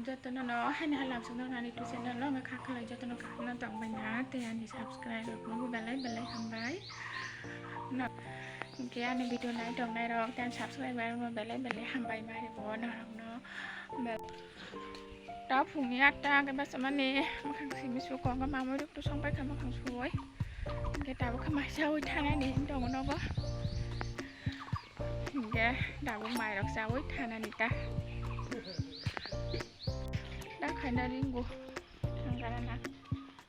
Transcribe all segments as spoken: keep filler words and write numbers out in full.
Jotono no haini halam songno nani tu channel no kha khlai jotono kaham no tong bai na tei ani subscribe rok no belai belai hambai. No, hingke ani video nai tong nai rok tei ani subscriber rok no belai belai hambai ma ri bo norok no. Bel-, ta phungni atta hingke basa mani makhang simi suko hingke mamui rok tu song pai kha makhang suoi. Hingke tabuk khe mai chaui thanani tongo nogo. Hingke tabuk mai rok chaui thanani ta. Da khaina ringo. Thangkarana.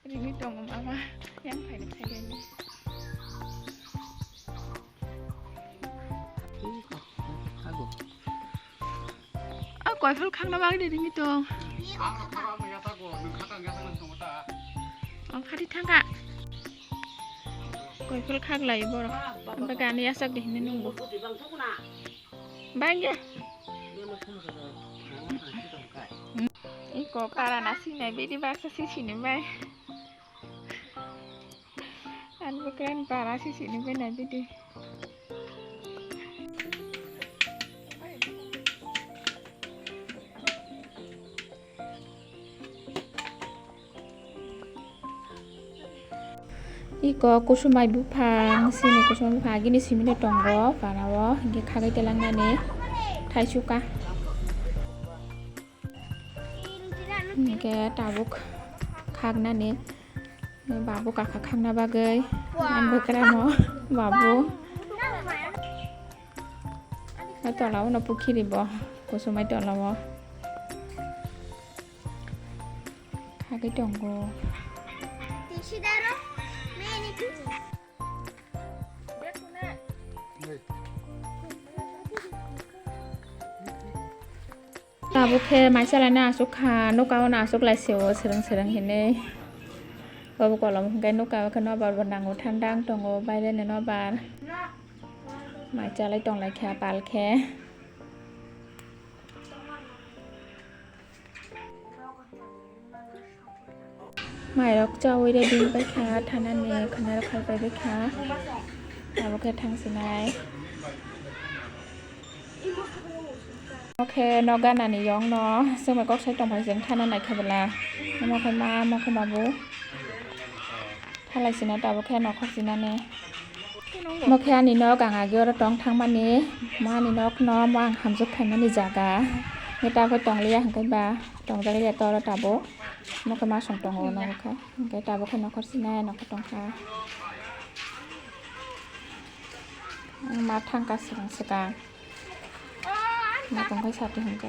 Ringwi tongo mama. Yang khaina khaigani. A koiful khakna bagwi de ringwi tong. Ang khakang yasago, nwng khakang yasak nang tongo ta. O khati thangka. Koiful khak lai borok. Bagani yasak de hinwi nungbo. Bangya. Iko para na sinai bidi baksa si sini bai. An bukran para si sini bai na bidi. Iko kusumai buphang, sini kusumai buphang agini simi no tongo, para o hingke khagwi telangnani thaisu ka. Hingke tabuk khaknani babu kaka khakna bagwi ang bwkramo babu. Tola o no pukhiri bo kusumai tola o. Khagwi tongo. Tabuk khe mai chalaina asuk kha, nuka o no asuk lai se o, sereng sereng hinwi. Obo kolom hwnkhe nuka o khe nobar bo nango, thanda wng tongo, baireni nobar. Mai chalai tong lai kha pal khe. Mairok chaui ready wngpai kha, thanani khwnarok khai pai bai kha. Abo khe thang sinai. Omo khe nok ganani yong no chwngno kok sai tong phai chwng thana nai kha bwla. Omo khe ma, omo khe babu. Thalai sina tabuk khe nokhor sinani. Omo khe ani nok, ang agi oro tong thangmani. Omo ani nok no, omo ang hamjak phaimani jaga. Hwnkhe tabuk tong liya hwnkhe ba tongjak liya to oro tabuk. Omo khe masong tongo, omo khe hwnkhe tabuk khe nokhor sinai nokhor tong kha. Ma thang kha swkang swkang. Ma tong khe sati hwnkhe.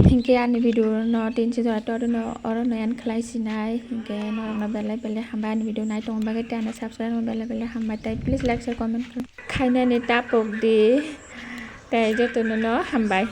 Hinkhe ani video no tin si jora tor no oro no end khlai sinai. Hinkhe norok no belai belai hambai ani video nai tongma bagwi tei ano subscribe no belai belai hambai tei please like share comment khainani ta pok di tei joto no no hambai.